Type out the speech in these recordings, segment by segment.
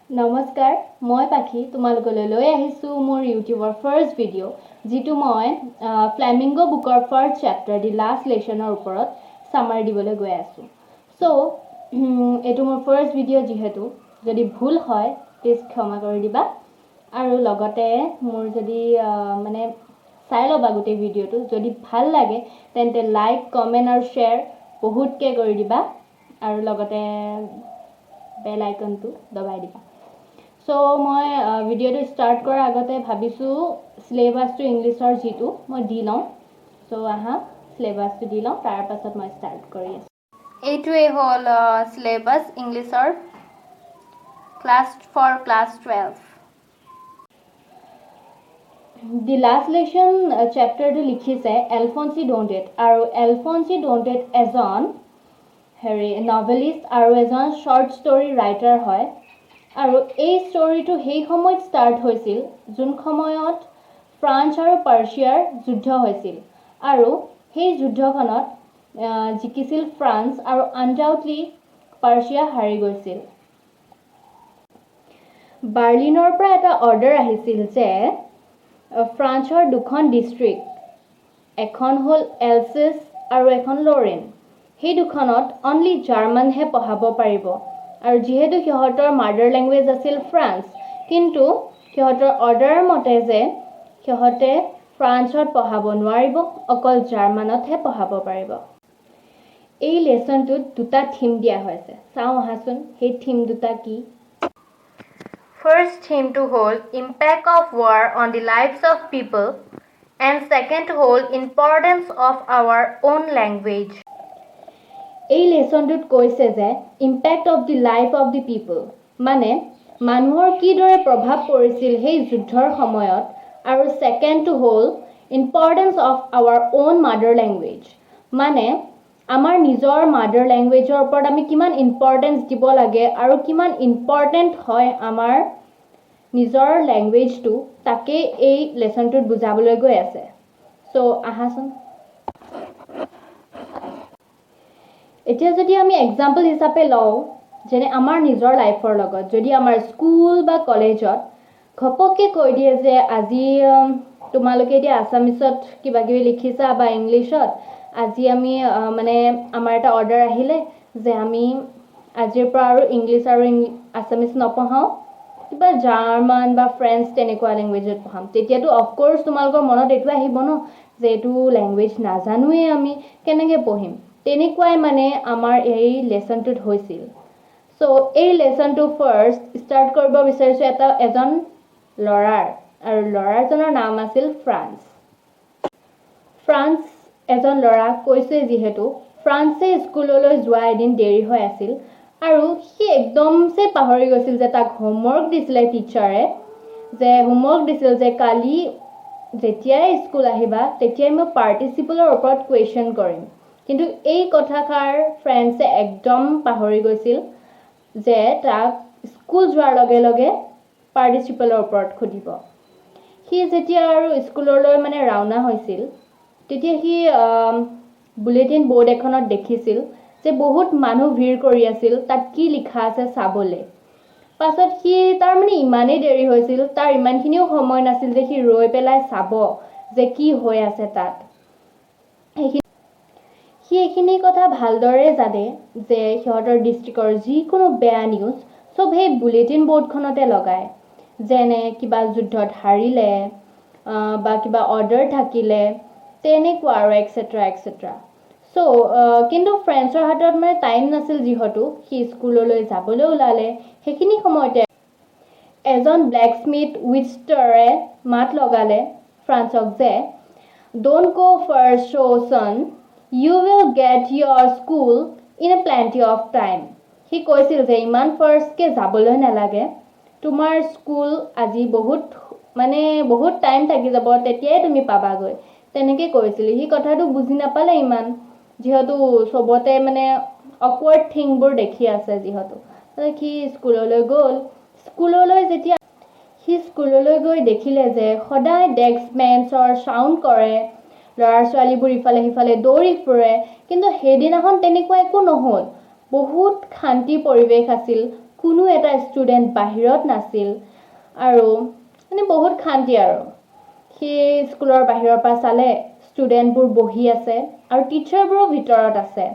নমস্কাৰ, মই পাখি তোমালোকলৈ লৈ আহিছোঁ মোৰ ইউটিউবৰ ফাৰ্ষ্ট ভিডিঅ', যিটো মই ফ্লেমিংগ' বুকৰ ফাৰ্ষ্ট চেপ্টাৰ the last লেচনৰ ওপৰত চামাৰি দিবলৈ গৈ আছোঁ। চ' এইটো মোৰ ফাৰ্ষ্ট ভিডিঅ' যিহেতু যদি ভুল হয় প্লিজ ক্ষমা কৰি দিবা আৰু লগতে মোৰ যদি মানে চাই ল'বা গোটেই ভিডিঅ'টো। যদি ভাল লাগে তেন্তে লাইক, কমেণ্ট আৰু শ্বেয়াৰ বহুতকৈ কৰি দিবা আৰু লগতে বেল আইকনটো দবাই দিবা। চ' মই ভিডিঅ'টো ষ্টাৰ্ট কৰাৰ আগতে ভাবিছোঁ চিলেবাছটো ইংলিছৰ যিটো মই দি লওঁ। চ' আহা, চিলেবাছটো দি লওঁ, তাৰপাছত মই ষ্টাৰ্ট কৰি আছোঁ। এইটোৱেই হ'ল চিলেবাছ ইংলিছৰ class for class 12। The last lesson চেপ্টাৰটো লিখিছে এলফনচি ডণ্টেট আৰু এলফনচি ডণ্টেট এজন হেৰি নভেলিষ্ট আৰু এজন শ্বৰ্ট ষ্টৰী ৰাইটাৰ হয়। আৰু এই ষ্টৰিটো সেই সময়ত ষ্টাৰ্ট হৈছিল যোন সময়ত ফ্ৰান্স আৰু পাৰ্চিয়াৰ যুদ্ধ হৈছিল আৰু সেই যুদ্ধখনত জিকিছিল ফ্ৰান্স আৰু আনডাউটলি পাৰ্চিয়া হাৰি গৈছিল। বাৰ্লিনৰ পৰা এটা অৰ্ডাৰ আহিছিল যে ফ্ৰান্সৰ দুখন ডিষ্ট্ৰিক্ট, এখন হ'ল এলচেছ আৰু এখন লৰেইন, সেই দুখনত অনলি জাৰ্মানহে পঢ়াব পাৰিব। আৰু যিহেতু সিহঁতৰ মাডাৰ লেংগুৱেজ আছিল ফ্ৰান্স, কিন্তু সিহঁতৰ অৰ্ডাৰ মতে যে সিহঁতে ফ্ৰান্সত পঢ়াব নোৱাৰিব, অকল জাৰ্মানতহে পঢ়াব পাৰিব। এই লেচনটোত দুটা থিম দিয়া হৈছে। চাওঁ আহাচোন সেই থিম দুটা কি। ফাৰ্ষ্ট থিমটো হ'ল impact of war on the lives of people and second হ'ল importance of our own language. এই লেচনটোত কৈছে যে impact of the life of the people, মানে মানুহৰ কিদৰে প্ৰভাৱ পৰিছিল সেই যুদ্ধৰ সময়ত। আৰু ছেকেণ্ডটো হ'ল importance of our own mother language, মানে আমাৰ নিজৰ মাডাৰ লেংগুৱেজৰ ওপৰত আমি কিমান ইম্পৰ্টেঞ্চ দিব লাগে আৰু কিমান ইম্পৰ্টেণ্ট হয় আমাৰ নিজৰ লেংগুৱেজটো, তাকেই এই লেচনটোত বুজাবলৈ গৈ আছে। চ' আহাচোন, এতিয়া যদি আমি এক্সাম্পল হিচাপে লওঁ, যেনে আমাৰ নিজৰ লাইফৰ লগত যদি আমাৰ স্কুল বা কলেজত ঘপককৈ কৈ দিয়ে যে আজি তোমালোকে এতিয়া আছামিছত কিবা কিবি লিখিছা বা ইংলিছত, আজি আমি মানে আমাৰ এটা অৰ্ডাৰ আহিলে যে আমি আজিৰ পৰা আৰু ইংলিছ আৰু আছামিছ নপঢ়াওঁ, কিবা জাৰ্মান বা ফ্ৰেঞ্চ তেনেকুৱা লেংগুৱেজত পঢ়াম, তেতিয়াতো অফক'ৰ্ছ তোমালোকৰ মনত এইটো আহিব ন যে এইটো লেংগুৱেজ নাজানোৱেই, আমি কেনেকৈ পঢ়িম? তেনেকুৱাই মানে আমাৰ এই লেচনটোত হৈছিল। চ' এই লেচনটো ফাৰ্ষ্ট ষ্টাৰ্ট কৰিব বিচাৰিছোঁ এজন ল'ৰাৰ আৰু ল'ৰাজনৰ নাম আছিল ফ্ৰান্স। ফ্ৰান্স এজন ল'ৰা কৈছোৱেই যিহেতু, ফ্ৰান্সে স্কুললৈ যোৱা এদিন দেৰি হৈ আছিল আৰু সি একদমছে পাহৰি গৈছিল যে তাক হোমৱৰ্ক দিছিলে টিচাৰে, যে হোমৱৰ্ক দিছিল যে কালি যেতিয়াই স্কুল আহিবা তেতিয়াই মই পাৰ্টিচিপলৰ ওপৰত কুৱেশ্যন কৰিম। কিন্তু এই কথাষাৰ ফ্ৰান্সে একদম পাহৰি গৈছিল যে তাক স্কুল যোৱাৰ লগে লগে পাৰ্টিচিপলৰ ওপৰত সুধিব। সি যেতিয়া আৰু স্কুললৈ মানে ৰাওনা হৈছিল, তেতিয়া সি বুলেটিন বৰ্ড এখনত দেখিছিল যে বহুত মানুহ ভিৰ কৰি আছিল তাত কি লিখা আছে চাবলৈ। পাছত সি তাৰ মানে ইমানেই দেৰি হৈছিল, তাৰ ইমানখিনিও সময় নাছিল যে সি ৰৈ পেলাই চাব যে কি হৈ আছে তাত। সেইখিনি সি এইখিনি কথা ভালদৰে জানে যে সিহঁতৰ ডিষ্ট্ৰিক্টৰ যিকোনো বেয়া নিউজ চব সেই বুলেটিন বৰ্ডখনতে লগায়, যেনে কিবা যুদ্ধত হাৰিলে বা কিবা অৰ্ডাৰ থাকিলে, তেনেকুৱা আৰু এক্সেট্ৰা এক্সেট্ৰা। চ' কিন্তু ফ্ৰান্সৰ হাতত মানে টাইম নাছিল যিহেতু সি স্কুললৈ যাবলৈ ওলালে। সেইখিনি সময়তে এজন ব্লেকস্মিথ উইষ্টাৰে মাত লগালে ফ্ৰান্সক যে "Don't go far so soon, you will get your school in a plenty of time." সি কৈছিল যে ইমান ফাৰ্ষ্টকৈ যাবলৈ নালাগে, তোমাৰ স্কুল আজি বহুত মানে বহুত টাইম থাকি যাব, তেতিয়াই তুমি পাবাগৈ, তেনেকৈ কৈছিল। সি কথাটো বুজি নাপালে ইমান, যিহেতু চবতে মানে অকৱাৰ্ড থিংবোৰ দেখি আছে যিহেতু। সি স্কুললৈ গ'ল। স্কুললৈ যেতিয়া সি স্কুললৈ গৈ দেখিলে যে সদায় ডেস্ক বেঞ্চৰ চাউণ্ড কৰে, ল'ৰা ছোৱালীবোৰ ইফালে সিফালে দৌৰি ফুৰে, কিন্তু সেইদিনাখন তেনেকুৱা একো নহ'ল। বহুত শান্তি পৰিৱেশ আছিল। কোনো এটা ষ্টুডেণ্ট বাহিৰত নাছিল আৰু মানে বহুত শান্তি। আৰু সি স্কুলৰ বাহিৰৰ পৰা চালে, ষ্টুডেণ্টবোৰ বহি আছে আৰু টিচাৰবোৰো ভিতৰত আছে।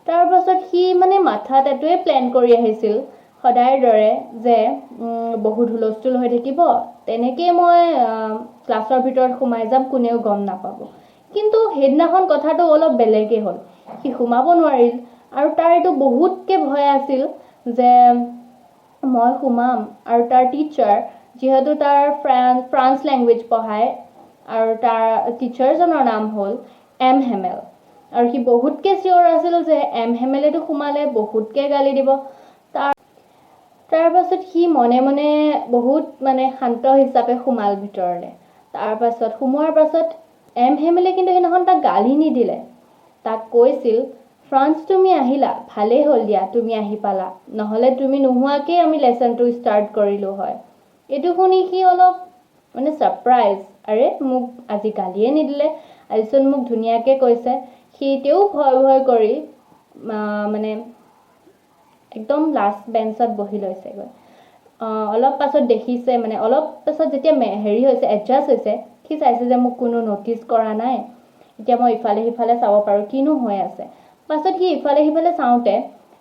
তাৰপাছত সি মানে মাথাত এইটোৱে প্লেন কৰি আহিছিল সদায়ৰ দৰে যে বহুত হুলস্থুল হৈ থাকিব, তেনেকেই মই ক্লাছৰ ভিতৰত সোমাই যাম, কোনেও গম নাপাব। কিন্তু সেইদিনাখন কথাটো অলপ বেলেগেই হ'ল। সি সোমাব নোৱাৰিল আৰু তাৰ এইটো বহুতকৈ ভয় আছিল যে মই সোমাম আৰু তাৰ টিচাৰ, যিহেতু তাৰ ফ্ৰান্স লেংগুৱেজ পঢ়ায় আৰু তাৰ টিচাৰজনৰ নাম হ'ল এম হেমেল। আৰু সি বহুতকৈ চিয়'ৰ আছিল যে এম হেমেলেতো সোমালে বহুতকৈ গালি দিব। তাৰপাছত সি মনে মনে বহুত মানে শান্ত হিচাপে সোমাল ভিতৰলৈ। তাৰপাছত সোমোৱাৰ পাছত এম হেমেলে কিন্তু সেইদিনাখন তাক গালি নিদিলে। তাক কৈছিল, "ফ্ৰান্স, তুমি আহিলা, ভালেই হ'ল দিয়া তুমি আহি পালা। নহ'লে তুমি নোহোৱাকেই আমি লেচনটো ষ্টাৰ্ট কৰিলোঁ হয়।" এইটো শুনি সি অলপ মানে ছাৰপ্ৰাইজ, আৰে, মোক আজি গালিয়ে নিদিলে, আজিচোন মোক ধুনীয়াকৈ কৈছে। সি তেও ভয় ভয় কৰি মানে একদম লাষ্ট বেঞ্চত বহি লৈছেগৈ। অলপ পাছত দেখিছে, মানে অলপ পাছত যেতিয়া হেৰি হৈছে, এডজাষ্ট হৈছে, সি চাইছে যে মোক কোনো ন'টিচ কৰা নাই, এতিয়া মই ইফালে সিফালে চাব পাৰোঁ কিনো হৈ আছে। পাছত সি ইফালে সিফালে চাওঁতে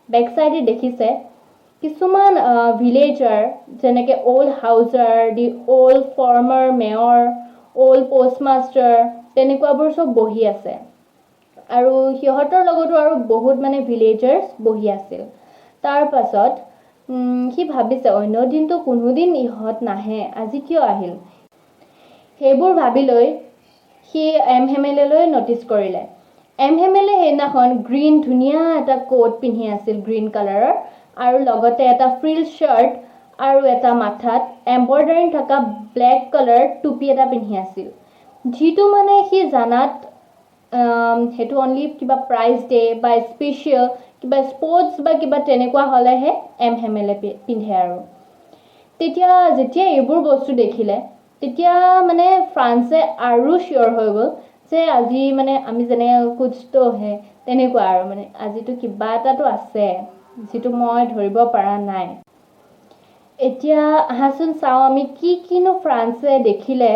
বেক চাইডে দেখিছে কিছুমান ভিলেজাৰ, যেনেকৈ old Hauser, the old former mayor, old postmaster, তেনেকুৱাবোৰ চব বহি আছে আৰু সিহঁতৰ লগতো আৰু বহুত মানে ভিলেজাৰ্ছ বহি আছিল। তাৰপাছত সি ভাবিছে, অন্য দিনটো কোনোদিন ইহঁত নাহে, আজি কিয় আহিল? সেইবোৰ ভাবি লৈ সি এম হেমেললৈ ন'টিচ কৰিলে। এম হেমেলে সেইদিনাখন গ্ৰীণ ধুনীয়া এটা কোট পিন্ধি আছিল, গ্ৰীণ কালাৰৰ, আৰু লগতে এটা ফ্ৰিল শ্বাৰ্ট আৰু এটা মাথাত এম্ব্ৰইডাৰিং থকা ব্লেক কালাৰ টুপি এটা পিন্ধি আছিল, যিটো মানে সি জানাত সেইটো অনলি কিবা প্ৰাইজ ডে বা স্পেচিয়েল কিবা স্পৰ্টছ বা কিবা তেনেকুৱা হ'লেহে এম হেমেলে পিন্ধে। আৰু তেতিয়া যেতিয়া এইবোৰ বস্তু দেখিলে, তেতিয়া মানে ফ্ৰান্সে আৰু চিয়'ৰ হৈ গ'ল যে আজি মানে আমি যেনে कुछ तो है, তেনেকুৱা আৰু মানে আজিতো কিবা এটাতো আছে যিটো মই ধৰিব পৰা নাই। এতিয়া আহাচোন চাওঁ আমি কি কিনো ফ্ৰান্সে দেখিলে,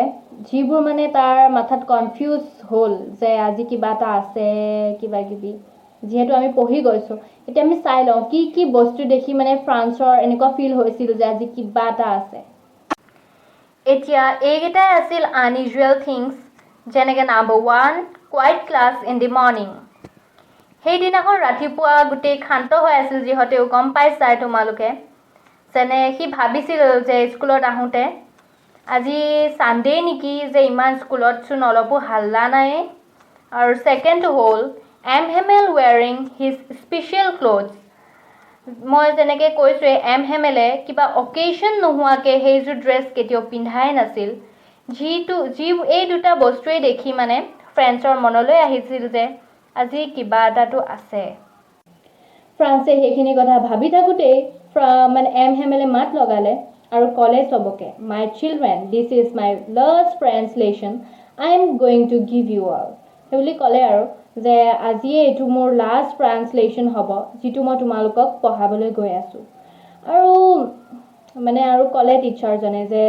যিবোৰ মানে তাৰ মাথাত কনফিউজ হ'ল যে আজি কিবা এটা আছে কিবা কিবি। যিহেতু আমি পঢ়ি গৈছোঁ, এতিয়া আমি চাই লওঁ কি কি বস্তু দেখি মানে ফ্ৰান্সৰ এনেকুৱা ফিল হৈছিল যে আজি কিবা এটা আছে। এতিয়া এইকেইটাই আছিল আনইউজুৱেল থিংছ, যেনেকৈ number 1, quiet class in the morning. সেইদিনাখন ৰাতিপুৱা গোটেই শান্ত হৈ আছিল, যিহেতু গম পাইছাই তোমালোকে। যেনে সি ভাবিছিল যে স্কুলত আহোঁতে আজি ছানডে নেকি যে ইমান স্কুলতচোন অলপো হাল্লা নাই। আৰু ছেকেণ্ডটো হ'ল M Hamel wearing his special clothes. মই যেনেকৈ কৈছোঁৱে, এম হেমেলে কিবা অকেশ্যন নোহোৱাকৈ সেইযোৰ ড্ৰেছ কেতিয়াও পিন্ধাই নাছিল। যিটো যি এই দুটা বস্তুৱেই দেখি মানে ফ্ৰান্সৰ মনলৈ আহিছিল যে আজি কিবা এটাতো আছে। ফ্ৰান্সে সেইখিনি কথা ভাবি থাকোঁতেই মানে এম হেমেলে মাত লগালে আৰু ক'লে চবকে, "My children, this is my last French lesson I am going to give you all." সেইবুলি ক'লে আৰু যে আজিয়ে এইটো মোৰ লাষ্ট ফ্ৰান্স লেচন হ'ব যিটো মই তোমালোকক পঢ়াবলৈ গৈ আছোঁ। আৰু মানে আৰু ক'লে টিচাৰজনে যে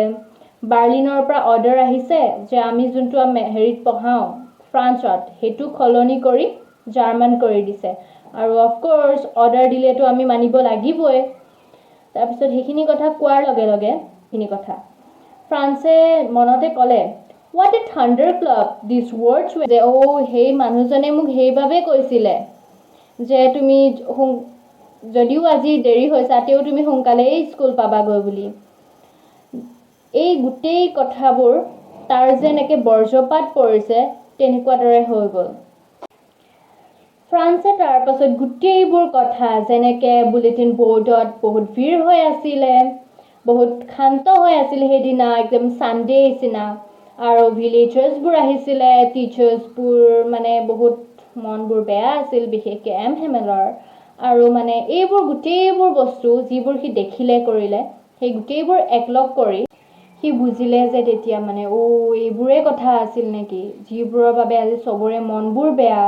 বাৰ্লিনৰ পৰা অৰ্ডাৰ আহিছে যে আমি যোনটো হেৰিত পঢ়াওঁ ফ্ৰান্সত, সেইটো সলনি কৰি জাৰ্মান কৰি দিছে। আৰু অফক'ৰ্ছ অৰ্ডাৰ দিলেতো আমি মানিব লাগিবই। তাৰপিছত সেইখিনি কথা কোৱাৰ লগে লগে সেইখিনি কথা ফ্ৰান্সে মনতে ক'লে, "What a thunderclap these words!" যে অ', সেই মানুহজনে মোক সেইবাবে কৈছিলে যে তুমি যদিও আজি দেৰি হৈছা, তেও তুমি সোনকালেই স্কুল পাবাগৈ বুলি। এই গোটেই কথাবোৰ তাৰ যেন একে বজ্ৰপাত পৰিছে, তেনেকুৱা দৰে হৈ গ'ল। ফ্ৰান্সে তাৰপাছত গোটেইবোৰ কথা, যেনেকৈ বুলেটিন বৰ্ডত বহুত ভিৰ হৈ আছিলে, বহুত শান্ত হৈ আছিলে সেইদিনা, একদম ছানডে নিচিনা, আৰু ভিলেজাৰ্ছবোৰ আহিছিলে, টিচাৰ্ছবোৰ মানে বহুত মনবোৰ বেয়া আছিল, বিশেষকৈ এম হেমেলৰ, আৰু মানে এইবোৰ গোটেইবোৰ বস্তু যিবোৰ সি দেখিলে কৰিলে, সেই গোটেইবোৰ একলগ কৰি সি বুজিলে যে তেতিয়া মানে অ' এইবোৰে কথা আছিল নেকি যিবোৰৰ বাবে আজি চবৰে মনবোৰ বেয়া।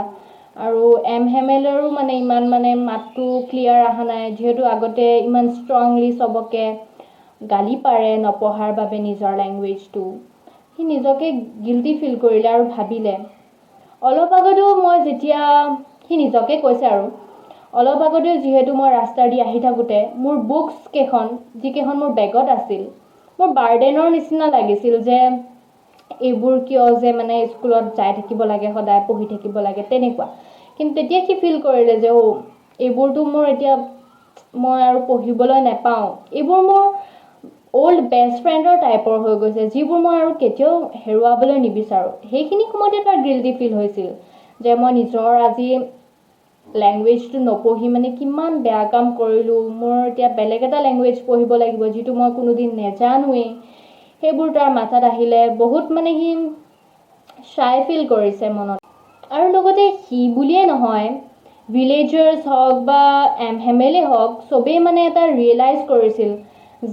আৰু এম হেমেলৰো মানে ইমান মানে মাতটো ক্লিয়াৰ অহা নাই, যিহেতু আগতে ইমান ষ্ট্ৰংলি চবকে গালি পাৰে নপঢ়াৰ বাবে নিজৰ লেংগুৱেজটো। সি নিজকে গিল্টি ফিল কৰিলে আৰু ভাবিলে, অলপ আগতেও মই যেতিয়া, সি নিজকে কৈছে আৰু, অলপ আগতেও যিহেতু মই ৰাস্তা দি আহি থাকোঁতে মোৰ বুকছ কেইখন, যিকেইখন মোৰ বেগত আছিল, মোৰ বাৰ্ডেনৰ নিচিনা লাগিছিল যে এইবোৰ কিয় যে মানে স্কুলত যাই থাকিব লাগে, সদায় পঢ়ি থাকিব লাগে তেনেকুৱা। কিন্তু তেতিয়া সি ফিল কৰিলে যে অ', এইবোৰতো মোৰ এতিয়া মই আৰু পঢ়িবলৈ নাপাওঁ, এইবোৰ মোৰ অ'ল্ড বেষ্ট ফ্ৰেণ্ডৰ টাইপৰ হৈ গৈছে, যিবোৰ মই আৰু কেতিয়াও হেৰুৱাবলৈ নিবিচাৰোঁ। সেইখিনি সময়তে তাৰ গিল্টি ফিল হৈছিল যে মই নিজৰ আজি লেংগুৱেজটো নপঢ়ি মানে কিমান বেয়া কাম কৰিলোঁ, মোৰ এতিয়া বেলেগ এটা লেংগুৱেজ পঢ়িব লাগিব যিটো মই কোনোদিন নেজানোৱেই। সেইবোৰ তাৰ মাথাত আহিলে বহুত মানে সি শ্বাই ফিল কৰিছে মনত। আৰু লগতে সি বুলিয়ে নহয়, ভিলেজাৰ্ছ হওক বা এম হেমেলেই হওক, চবেই মানে এটা ৰিয়েলাইজ কৰিছিল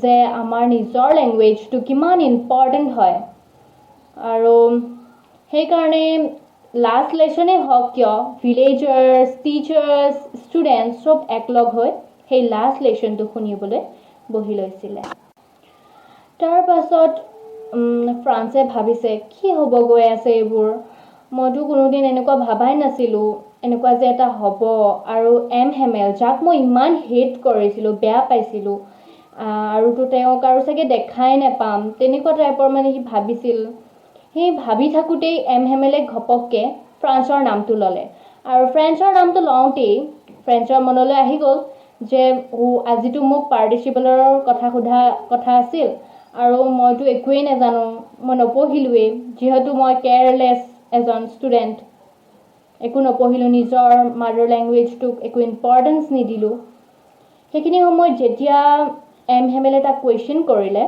যে আমাৰ নিজৰ লেংগুৱেজটো কিমান ইম্পৰ্টেণ্ট হয়। আৰু সেইকাৰণে লাষ্ট লেচনেই হওক কিয়, ভিলেজাৰ্ছ, টিচাৰ্ছ, ষ্টুডেণ্টছ চব একলগ হৈ সেই লাষ্ট লেচনটো শুনিবলৈ বহি লৈছিলে। তাৰ পাছত ফ্ৰান্সে ভাবিছে, কি হ'ব গৈ আছে এইবোৰ? মইতো কোনোদিন এনেকুৱা ভাবাই নাছিলোঁ, এনেকুৱা যে এটা হ'ব। আৰু এম হেমেল, যাক মই ইমান হেট কৰিছিলোঁ, বেয়া পাইছিলোঁ, আৰুতো তেওঁক আৰু চাগে দেখাই নাপাম, তেনেকুৱা টাইপৰ মানে সি ভাবিছিল। সেই ভাবি থাকোঁতেই এম হেমেলে ঘপককৈ ফ্ৰান্সৰ নামটো ল'লে আৰু ফ্ৰেঞ্চৰ নামটো লওঁতেই ফ্ৰেঞ্চৰ মনলৈ আহি গ'ল যে অ', আজিতো মোক পাৰ্টিচিপলৰ কথা সোধা কথা আছিল আৰু মইতো একোৱেই নাজানো, মই নপঢ়িলোৱেই, যিহেতু মই কেয়াৰলেছ এজন ষ্টুডেণ্ট, একো নপঢ়িলোঁ, নিজৰ মাডাৰ লেংগুৱেজটোক একো ইম্পৰ্টেঞ্চ নিদিলোঁ। সেইখিনি সময়ত যেতিয়া এম হেমেলে তাক কুৱেশ্যন কৰিলে,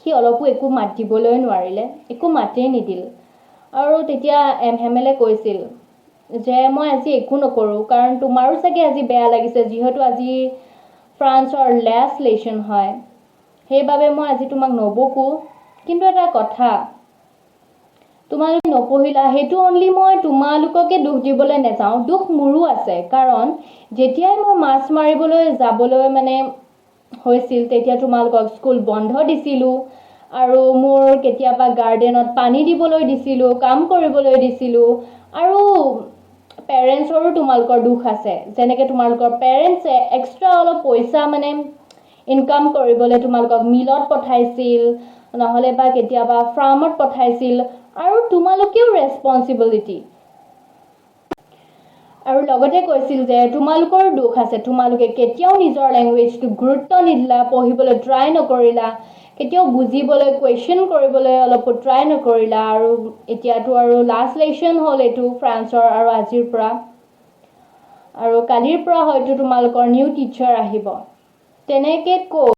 সি অলপো একো মাত দিবলৈ নোৱাৰিলে, একো মাতেই নিদিল। আৰু তেতিয়া এম হেমেলে কৈছিল যে মই আজি একো নকৰোঁ, কাৰণ তোমাৰো চাগে আজি বেয়া লাগিছে, যিহেতু আজি ফ্ৰান্সৰ লাষ্ট লেচন হয়। সেইবাবে মই আজি তোমাক নবকোঁ। কিন্তু এটা কথা, তোমালোকে নপঢ়িলা সেইটো অনলি মই তোমালোককে দোষ দিবলৈ নাযাওঁ, দোষ মোৰো আছে। কাৰণ যেতিয়াই মই মাছ মাৰিবলৈ যাবলৈ মানে হৈছিল, তেতিয়া তোমালোকক স্কুল বন্ধ দিছিলোঁ আৰু মোৰ কেতিয়াবা গাৰ্ডেনত পানী দিবলৈ দিছিলোঁ, কাম কৰিবলৈ দিছিলোঁ। আৰু পেৰেণ্টছৰো তোমালোকৰ দোষ আছে, যেনেকৈ তোমালোকৰ পেৰেণ্টছে এক্সট্ৰা অলপ পইচা মানে ইনকাম কৰিবলৈ তোমালোকক মিলত পঠাইছিল, নহ'লে বা কেতিয়াবা ফাৰ্মত পঠাইছিল। আৰু তোমালোকেও ৰেচপনচিবিলিটি। আৰু লগতে কৈছিল যে তোমালোকৰ দোষ আছে, তোমালোকে কেতিয়াও নিজৰ লেংগুৱেজটোক গুৰুত্ব নিদিলা, পঢ়িবলৈ ট্ৰাই নকৰিলা, কেতিয়াও বুজিবলৈ, কুৱেশ্যন কৰিবলৈ অলপো ট্ৰাই নকৰিলা। আৰু এতিয়াতো আৰু লাষ্ট লেচন হ'ল এইটো ফ্ৰান্সৰ আৰু আজিৰ পৰা আৰু কালিৰ পৰা হয়তো তোমালোকৰ নিউ টিচাৰ আহিব, তেনেকৈ কৈ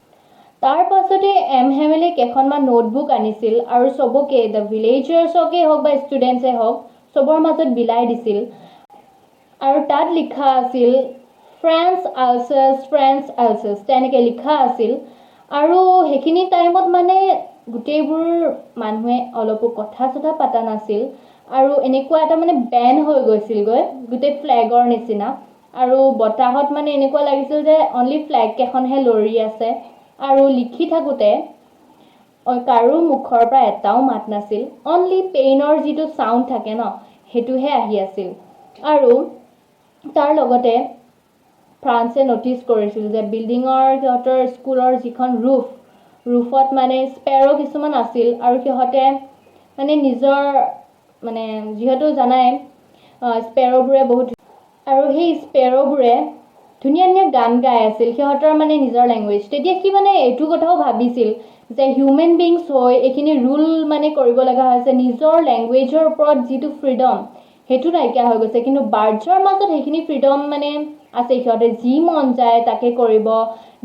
তাৰ পাছতে এম হেমেলে কেইখনমান নোটবুক আনিছিল আৰু চবকে, the ভিলেজাৰ্ছকে হওক বা ষ্টুডেণ্টছে হওক, চবৰ মাজত বিলাই দিছিল। আৰু তাত লিখা আছিল "ফ্ৰেঞ্চ আলচাছ, ফ্ৰেঞ্চ আলচাছ" তেনেকৈ লিখা আছিল। আৰু সেইখিনি টাইমত মানে গোটেইবোৰ মানুহে অলপো কথা চথা পতা নাছিল আৰু এনেকুৱা এটা মানে বেণ্ড হৈ গৈছিলগৈ গোটেই ফ্লেগৰ নিচিনা। আৰু বতাহত মানে এনেকুৱা লাগিছিল যে অনলি ফ্লেগ কেইখনহে লৰি আছে। আৰু লিখি থাকোঁতে কাৰো মুখৰ পৰা এটাও মাত নাছিল, অনলি পেইনৰ যিটো চাউণ্ড থাকে ন, সেইটোহে আহি আছিল। আৰু তাৰ লগতে ফ্ৰান্সে ন'টিছ কৰিছিল যে বিল্ডিঙৰ, সিহঁতৰ স্কুলৰ যিখন ৰুফ, ৰুফত মানে স্পেৰ' কিছুমান আছিল। আৰু সিহঁতে মানে নিজৰ মানে যিহেতু জানাই স্পেৰ'বোৰে বহুত, আৰু সেই স্পেৰ'বোৰে ধুনীয়া ধুনীয়া গান গাই আছিল সিহঁতৰ মানে নিজৰ লেংগুৱেজ। তেতিয়া সি মানে এইটো কথাও ভাবিছিল যে হিউমেন বিংছ হৈ এইখিনি ৰুল মানে কৰিব লগা হৈছে, নিজৰ লেংগুৱেজৰ ওপৰত যিটো ফ্ৰীডম সেইটো নাইকিয়া হৈ গৈছে। কিন্তু বাৰ্ডছৰ মাজত সেইখিনি ফ্ৰীডম মানে আছে, সিহঁতে যি মন যায় তাকে কৰিব,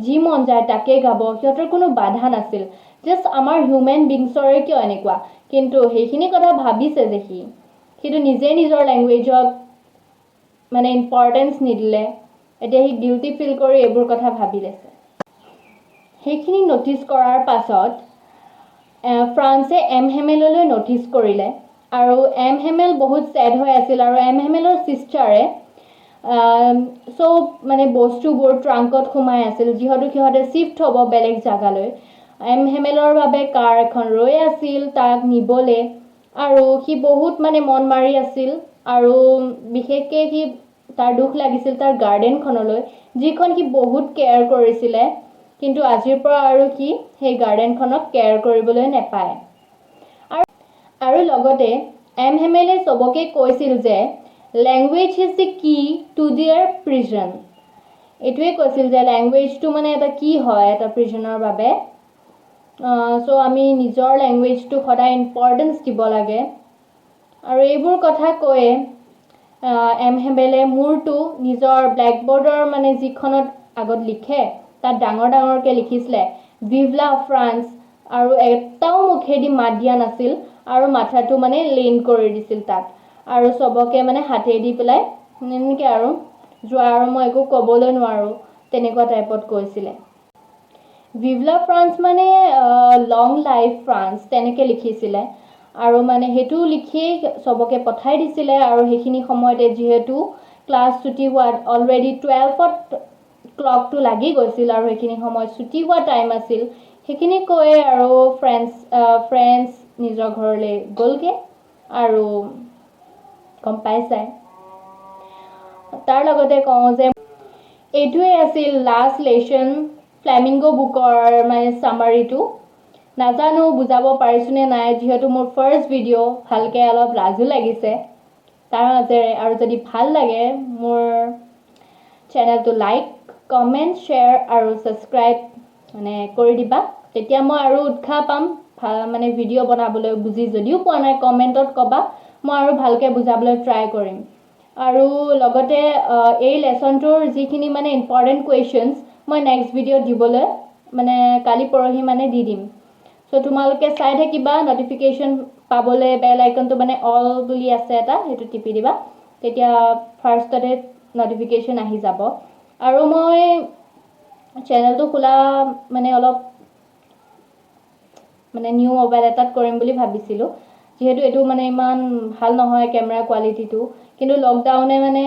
যি মন যায় তাকে গাব, সিহঁতৰ কোনো বাধা নাছিল। জাষ্ট আমাৰ হিউমেন বিংছৰে কিয় এনেকুৱা? কিন্তু সেইখিনি কথা ভাবিছে যে সিটো নিজে নিজৰ লেংগুৱেজক মানে ইম্পৰ্টেঞ্চ নিদিলে। এতিয়া সি গিল্টি ফিল কৰি এইবোৰ কথা ভাবি লৈছে। সেইখিনি ন'টিছ কৰাৰ পাছত ফ্ৰান্সে এম হেমেললৈ ন'টিছ কৰিলে। আৰু এম হেমেল বহুত ছেড হৈ আছিল আৰু এম হেমেলৰ ছিষ্টাৰে চব মানে বস্তুবোৰ ট্ৰাংকত সোমাই আছিল, যিহেতু সিহঁতে শ্বিফ্ট হ'ব বেলেগ জেগালৈ। এম হেমেলৰ বাবে কাৰ এখন ৰৈ আছিল তাক নিবলৈ আৰু সি বহুত মানে মন মাৰি আছিল আৰু বিশেষকৈ সি তাৰ দুখ লাগিছিল তাৰ গাৰ্ডেনখনলৈ, যিখন সি বহুত কেয়াৰ কৰিছিলে। কিন্তু আজিৰ পৰা আৰু সি সেই গাৰ্ডেনখনক কেয়াৰ কৰিবলৈ নেপায়। আৰু লগতে এম হেমেলে চবকে কৈছিল যে "Language is the key to their prison." এইটোৱে কৈছিল যে লেংগুৱেজটো মানে এটা কি হয় এটা প্ৰিজনৰ বাবে। চ' আমি নিজৰ লেংগুৱেজটোক সদায় ইম্পৰ্টেঞ্চ দিব লাগে। আৰু এইবোৰ কথা কৈয়ে এম হেমেলে মূৰটো নিজৰ ব্লেকবৰ্ডৰ মানে যিখনত আগত লিখে, তাত ডাঙৰ ডাঙৰকৈ লিখিছিলে "Vive la France" আৰু এটাও মুখেদি মাত দিয়া নাছিল আৰু মাথাটো মানে লেইন কৰি দিছিল তাত আৰু চবকে মানে হাতেদি পেলাই এনেকৈ আৰু যোৱা আৰু মই একো ক'বলৈ নোৱাৰোঁ, তেনেকুৱা টাইপত কৈছিলে। "Vive la France" মানে লং লাইফ ফ্ৰান্স, তেনেকৈ লিখিছিলে আৰু মানে সেইটো লিখিয়েই চবকে পঠাই দিছিলে। আৰু সেইখিনি সময়তে যিহেতু ক্লাছ ছুটি হোৱাত অলৰেডি 12ত ক্লকটো লাগি গৈছিল আৰু সেইখিনি সময়ত ছুটি হোৱা টাইম আছিল। সেইখিনি কৈয়ে আৰু ফ্ৰেণ্ডছ নিজৰ ঘৰলৈ গ'লগৈ আৰু গম পাইছাই। তাৰ লগতে কওঁ যে এইটোৱে আছিল লাষ্ট লেচন, ফ্লেমিংগ' বুকৰ মানে চামাৰিটো। নাজানো বুজাব পাৰিছোঁনে নাই, যিহেতু মোৰ ফাৰ্ষ্ট ভিডিঅ', ভালকৈ অলপ লাজো লাগিছে তাৰ মাজেৰে। আৰু যদি ভাল লাগে, মোৰ চেনেলটো লাইক, কমেণ্ট, শ্বেয়াৰ আৰু ছাবস্ক্ৰাইব মানে কৰি দিবা। তেতিয়া মই আৰু উৎসাহ পাম ভাল মানে ভিডিঅ' বনাবলৈ। বুজি যদিও পোৱা নাই, কমেণ্টত ক'বা, মই আৰু ভালকৈ বুজাবলৈ ট্ৰাই কৰিম। আৰু লগতে এই লেচনটোৰ যিখিনি মানে ইম্পৰ্টেণ্ট কুৱেশ্যনছ, মই নেক্সট ভিডিঅ'ত দিবলৈ মানে কালি পৰহি মানে দি দিম। চ' তোমালোকে চাই থাকিবা। ন'টিফিকেশ্যন পাবলৈ বেল আইকনটো মানে অল বুলি আছে এটা, সেইটো টিপি দিবা, তেতিয়া ফাৰ্ষ্টতে ন'টিফিকেশ্যন আহি যাব। আৰু মই চেনেলটো খোলা মানে অলপ মানে নিউ মোবাইল এটাত কৰিম বুলি ভাবিছিলোঁ, যিহেতু এইটো মানে ইমান ভাল নহয় কেমেৰা কোৱালিটিটো। কিন্তু লকডাউনে মানে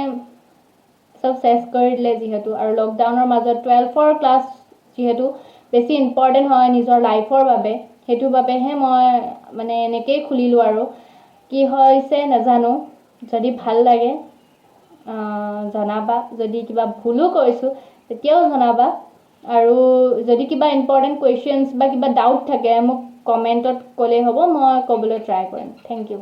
চব চেচ কৰি দিলে যিহেতু। আৰু লকডাউনৰ মাজত 12ৰ ক্লাছ যিহেতু বেছি ইম্পৰ্টেণ্ট হয় নিজৰ লাইফৰ বাবে, সেইটো বাবেহে মই মানে এনেকেই খুলিলোঁ। আৰু কি হৈছে নাজানো। যদি ভাল লাগে জনাবা, যদি কিবা ভুলো কৰিছোঁ তেতিয়াও জনাবা। আৰু যদি কিবা ইম্পৰ্টেণ্ট কুৱেশ্যনছ বা কিবা ডাউট থাকে, মোক কমেণ্টত ক'লেই হ'ব, মই ক'বলৈ ট্ৰাই কৰিম। Thank U.